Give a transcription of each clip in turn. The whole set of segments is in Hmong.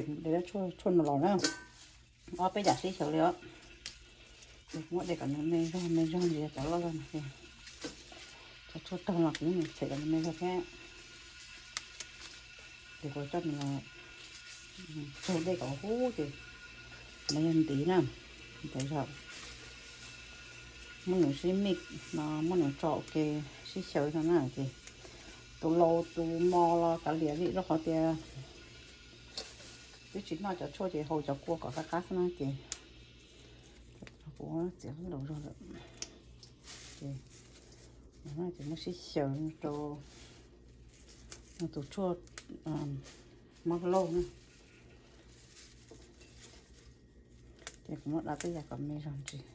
Tshuaj no los na, ob peb yam sib xyaw li os. Muab de kom nws me zog me zog ntsis cov loj zog no. Cov tshuaj taug los kuv them kom nws me zog thiab. Ces kuv coj nws tsaug dej kom huv ces nws yog ntiv na. Ces muab nws sib mix no, muab nws tso ua ke sib xyaw no na ces tus laus tus mos los kav liam li rau qhov tias twb tsis noj cov tshuaj ces haus cov kua kom qab qab xwb na ces kuv txiav laus zog lawm. Ces ces muab sib xyaw rau tus tshuaj mab lauj na. Ces kuv muab da tej yam kom me zog ntsis.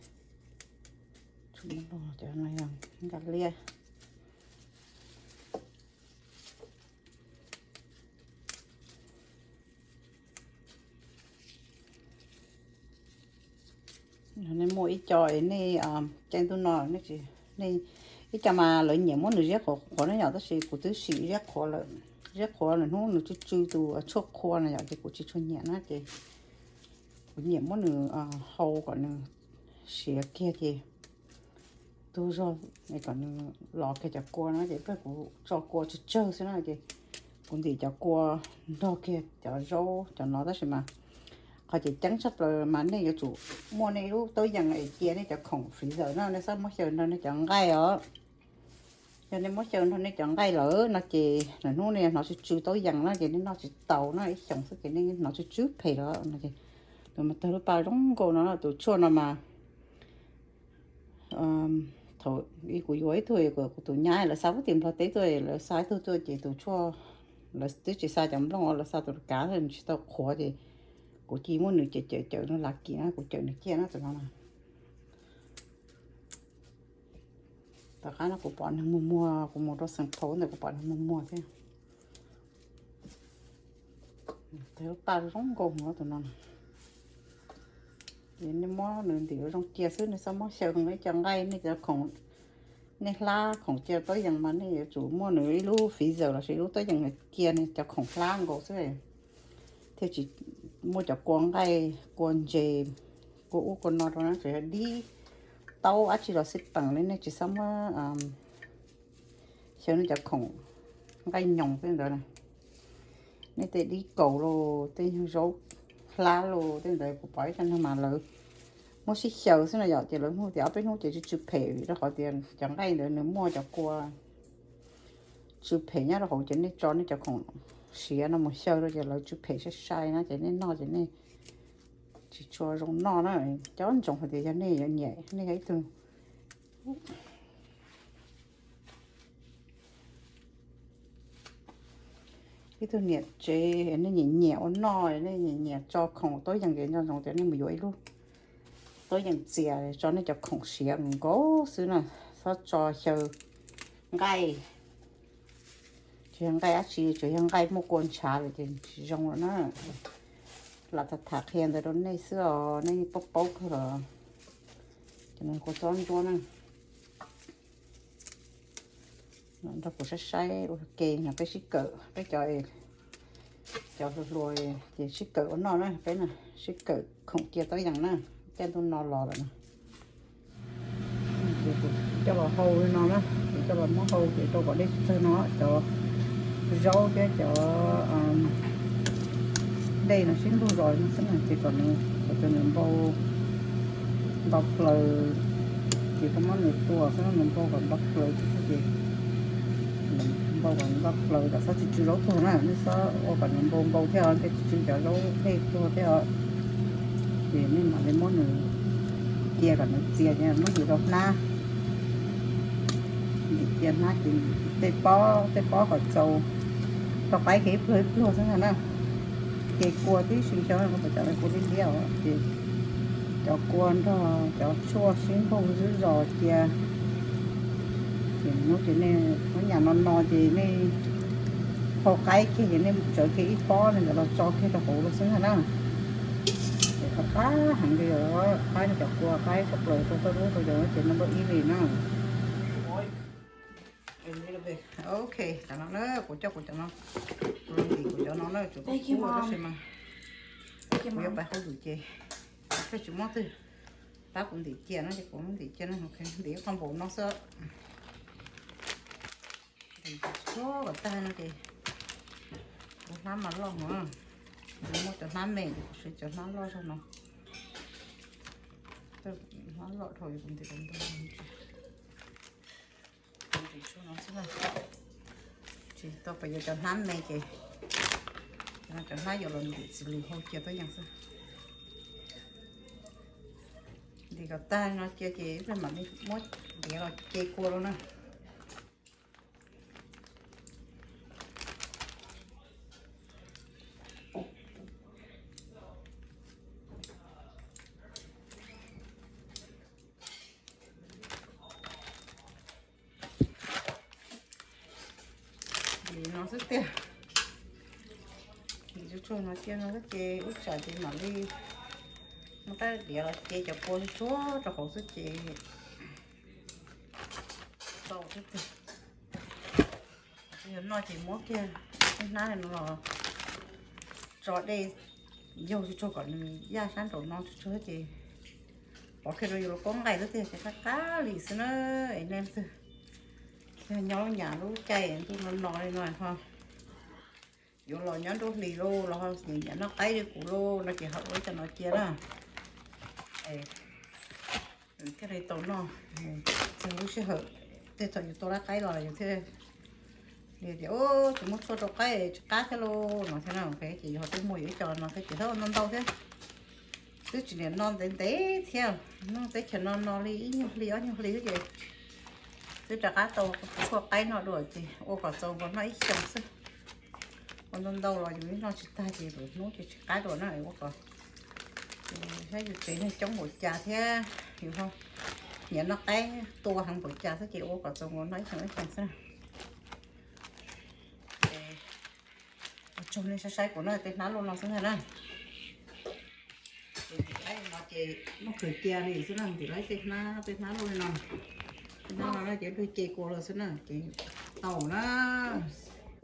Tshuaj mab lauj cov no yog nkaj liab. Nej muaj ib co es nej caij ntuj no nej, ib co mas lawv nyiam muab nws ziab qhuav qhuav na yom, tab sis kuv twb sim ziab qhuav lawm. Ziab qhuav lawm hnub nws tsw tsw tus tshuaj qhua na yom, ces kuv tsis tshua nyiam na ces kuv nyiam muab nws hau kom nws siav kiag ces tug zog kom nws los kiag cov kua no ces pliag kuv tso kua tsawg tsawg xwb na ces kuv ntim cov kua nrog kiag cov zaub cov no tab sis mas qhov tseem ceeb tshaj plaws mas nej yuav tsum muaj nej lub taub yees es cia nej cov khoom freezer na, nej txhob muab xyaw nrog nej cov nqaij os. Yog nej muab xyaw nrog nej cov nqaij lawm no ces lwm hnub nej hnov tsw tsw taub yees na ces nej noj tsis tau na, ib xyoos xwb ces nej hnov tsw tsw phem lawm no ces tus mas tawg lub paj zoo nkaus no, tus tshuaj no mas thaum kuv yuav ib tug, kuv tus nyab lawv xa pub tim Nplog teb tuaj, lawv xa ib tug tuaj ces tus tshuaj, lawv twb tsis xa cov nplooj, lawv xa tus kav nws tsis tau qhuav ces kuv cia muab nws cawm cawm cawm no lav kis na, kuv cawm nws ciaj na tus no na. Tom qab no kuv pom neeg muag muag, kuv mus rau Xeev Phau ntawd kuv pom neeg muag muag thiab. Tawg lub paj zoo nkaus tus no. Ces nej muab nws ntim ua zoo cia xwb, nej txhob muab xyaw ib co nqaij, nej cov khoom, nej hlab khoom cia taub yees mas nej yuav tsum muaj nws ib lub freezer lossis ib lub taub yees cia nej cov khoom hlab nkaus xwb thiaj tsis muaj cov kua nqaij kua ntses kua ub kua no rau na, tsuas yog dib taub dab tsi los xij peem li, nej tsis txhob muab xyaw nej cov khoom nqaij nyoos tej ntawd na. Nej tej dib kaus los tej nyuag zaub hlab los tej ntawd kuv pom ib co neeg mas lawv muab sib xyaw xwb no yom, ces lawv hnub tias ob peb hnub ces tsw tsw phem vim rau qhov tias cov nqaij ntawd nws muaj cov kua tsw phem nyob rau hauv ces nej tso nej cov khoom siav no mus xyaw rau ces lawv tsw phem sai sai na ces nej noj ces nej tsis tshua zoo noj na. Cov ntsoov hais tias yog nej yuav nyiam, nej yog ib tug ib tug niam tsev nej nyiam nyiam ua noj, nej nyiam nyiam tso khoom taub yees ces nco ntsoov tias nej mus yuav ib lub taub yees txias tso nej cov khoom siav nkaus xwb na, txhob tso xyaw nqaij. Tsis yog nqaij dab tsi, tsuas yog nqaij muaj kua ntshav lawm ces tsis zoo lawm na. Lam tham tham qhia ntawd rau nej xwb os, nej paub paub kawg los. Ces nws kua txob ntsuab na. Nrog kuv saib saib ua ke no peb sib kawm, peb cov, cov hluas hluas ces sib kawm ua noj na, peb na sib kawm khoom cia taub yees na, caij ntuj no los lawm na. Ces kuv coj los hau li no na, kuv coj los muab hau ces rau kom dej tsis tsawg no, cov zaub thiab cov dej no sib nrug zos li no xwb na, ces kom nws, kom nws npau, npau plaws, ces koj muab nws tua xwb nws npau kom npau plaws xwb ces npau kom npau plaws kom txhob tsis tsw zaub tuag na, nej txhob ua kom nws npau npau thiab ces tsis tsw cov zaub dej tuag thiab os. Ces nej mam li muab nws cia kom nws txias ces muab ntim rau hnab. Ntim cia hnab ces tej pob tej pob kom txaus, rau qaib kiag ib pluag ib pluag xwb ntag na. Ces kua tib si xyov kuv cov kua liab liab os, ces cov kua nrog cov tshuaj sib npaug zib zos cia. Ces hnub ces nej hnub nyam no no ces nej hau qaib kiag ces nej tsawv kiag ib pob li ntawd los tso kiag rau hauv los xwb ntag na. Ces qab qab heev li os, qaib no cov kua qaib tshaj plaws rau toj roob rau cov no ces no npaj ib li na. Ok, cov no na, kuv coj kuv cov no, kuv los ntim kuv cov no na, kuv tab sis mas Kuv yuav pais hauj lwm ces peb tsis muab twg pab kuv ntim cia no ces kuv ntim cia no, ntim ib qho npaum no xwb. Ntim tsuag kom tag no ces kuv hlab mas loj no. Kuv muaj cov hlab me ces kuv siv cov hlab loj zog no. Hlab loj dhau kuv ntim ntau. Ntim tsuag no xwb na. Tsis tau pais yuav cov hlab me ces cov hlab yuav los ntim txiv lws hau cia tuab yees xwb. Ntim kom tag no cia ces peb mam li muab ntiav los ce kua rau na. Ntim no xwb tiag. Ntim tsuag tsuag no cia no xwb ces ib tsam ces mam li muab rab diav los ce cov kua tsuag tsuag rau hauv xwb ces tau xwb tiag. Yog noj ces muab kiag tej hnab no los tso dej yaug tsuag tsuag kom nws yaj sab nraum no tsuag tsuag ces pov kiag rau yus lub kaub nqaij xwb tiag ces qab qab li xwb na. Es nej leej twg yog nyob lub nyam lub caij ntuj no no li no ho yuav los nyob nruab hlis lauj los ho nyiam noj qaib li kuv lauj no ces ho ua ib co no cia na. Thiaj li tau noj. Txog lub sij hawm tej thaum yus tua lawv qaib los yus thiaj li tias, ub, tsis muaj tshuaj rau qaib tsis qab thiab lauj no thiab na. Ces yus ho twb muaj yus ib co no thiab ces hlawv ntau ntau thiab. Twb tsis niam no ntev ntev thiab, noj teb chaws no no li ib nyuag hli ob nyuag hli xwb ces twb rov qab tau tshuaj qaib noj dua ces ua kom txaus nkaus noj ib xyoos xwb. Ua ntau ntau los yus noj tsis tag ces lwm hnub ces tsis qab dua na. Ua kom saib yus tsev neeg coob npaum cas thiab yus ho nyiam noj qaib tua heev npaum cas xwb ces ua kom txaus nkaus noj ib xyoos ib xyoos xwb. Ua tsaug nej saib saib kuv no tej hnab luaj no xwb ntag na. Ces ntim laib no ces muab khaws cia li xwb na, ntim laib tej hnab tej hnab luaj li no. Tej hnab no ces pheej ce kua lawm xwb na ces tau na.